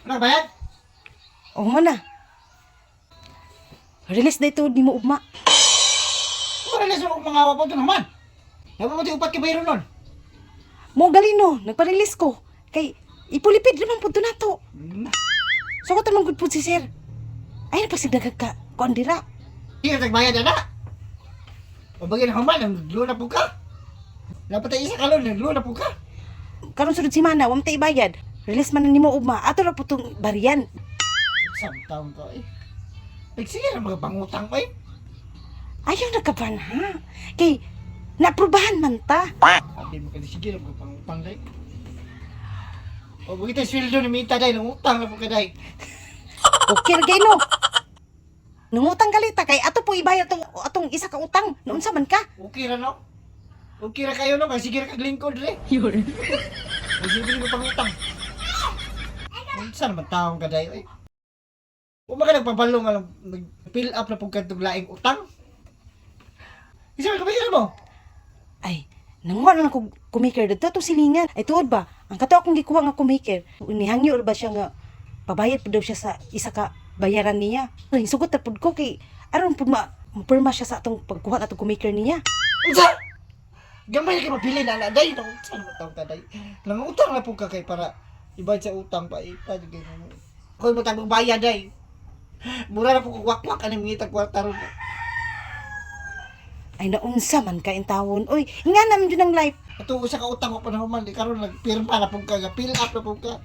Wala bayad? O man na. Release na ito, di mo ugma. Wala na sa mga wapo to naman. Dapat mo ti upat kay bayro nun. Mo galino, nagpa-release ko. Kay ipulipid naman pud to nato. Sugot man gud pud si sir. Ay napagsigdagag ka, kuan dira. Di ka tagbayad ana. O bagay na human, nagluna po ka. Dapat ay isa ka nun, nagluna po ka. Karon sunod semana, wa man tay ibayad. Release man na nimo ugma. Ato ra pud tong bariyan. Isang taon ko eh. Nagsige na mga pangutang ko eh. Ayaw na ka ba na? Kay naaprubahan man ta. Sabi mo kasi sige na mga pangutang day. O bagay tayo sweldo ni Mita day, nangutang na po ka day. Okay ra no. Nangutang galita kay ato po ibayad tong atong isa ka utang. Naunsa man ka? Okay ra no? Okay ra kayo no, kasi sige ra kag lingkod re. Yun. Sige mo pangutang. Unsa naman taong ka day oy. Uma ka nagpabalo nga nag-fill up na pug kadtong laing utang. Isa man kabayan mo. Ay, nanguha na lang kog kumaker dito atong silingan. Ay tuod ba? Ang kato akong gikuha nga kumaker, nihangyo ra ba siya nga pabayad pud daw siya sa isa ka bayaran niya. Ay, sugot ra pud ko kay aron pud ma mapirma siya sa atong pagkuha na atong kumaker niya. Unsa? Gamay na kay mapili na na day. Unsa naman taong ka day. Nangutang na pug ka kay para ibayad sa utang pa ipad kay mo. Koy mo tagong bayad day. Mura na pug kog wakwak ani mangitag kwarta ron. Ay naunsa man ka intawon. Oy, nga naman jud ang life. Ato usa ka utang ko pa naman di karon nagpirma na pug ka, fill up na pug ka.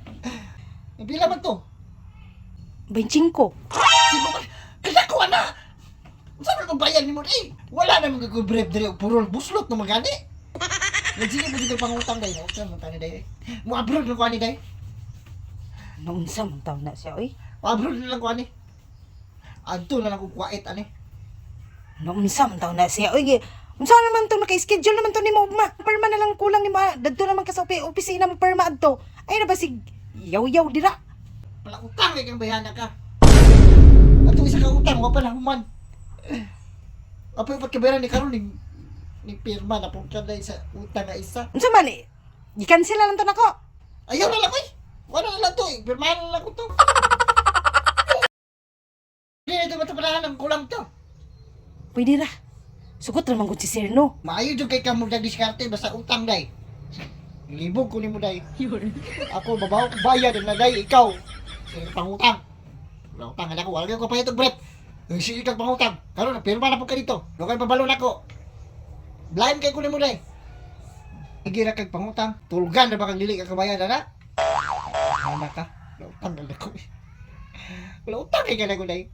Pila man to? 25. Sino ba? Kadako na. Unsa man kung bayad nimo di? Wala na mga brief diri og purol buslot na magani. Nagsige mo dito pangutang day, no? Unsa man tani day? Mo abroad na ko ani day. Naunsa man taon na siya oy. Mo abroad na lang ko ani. Adto na lang ko kuwait ani. Naunsa man taon na siya oy. Unsa naman to naka-schedule naman to nimo ugma. Perma na lang kulang nimo. Dadto naman ka sa opisina mo perma adto. Ay na ba sig yaw-yaw dira. Pala utang kay kang bayana ka. Ato isa ka utang wa pa na human. Apoy upat ka ni karon ni pirma na pud ka day sa utang nga isa. Unsa man eh? Gi-cancel na lang to nako. Ayaw na lang oy. Wala na lang to eh. Pirmahan na lang ko to. Hindi na ito matapanahan ang kulang to. Pwede ra. Sugot ra man gud si sir no. Maayo jud kay kamo dag diskarte basta utang day. Libog ko nimo day. Ako babaw ko bayad na day ikaw. Sige pangutang. Wala utang na ako, wala ko pa itong brief. Sige kag pangutang. Karon na pirma na pud ka dito. Wa kay pabalo nako. Blind kay ko nimo day. Sige ra kag pangutang. Tulgan na ba kag dili ka kabayad ana? Ana ka. Wala utang na ako. Wala utang kay ka na ko day.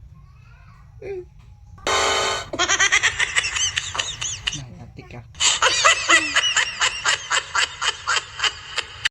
Nangati ka.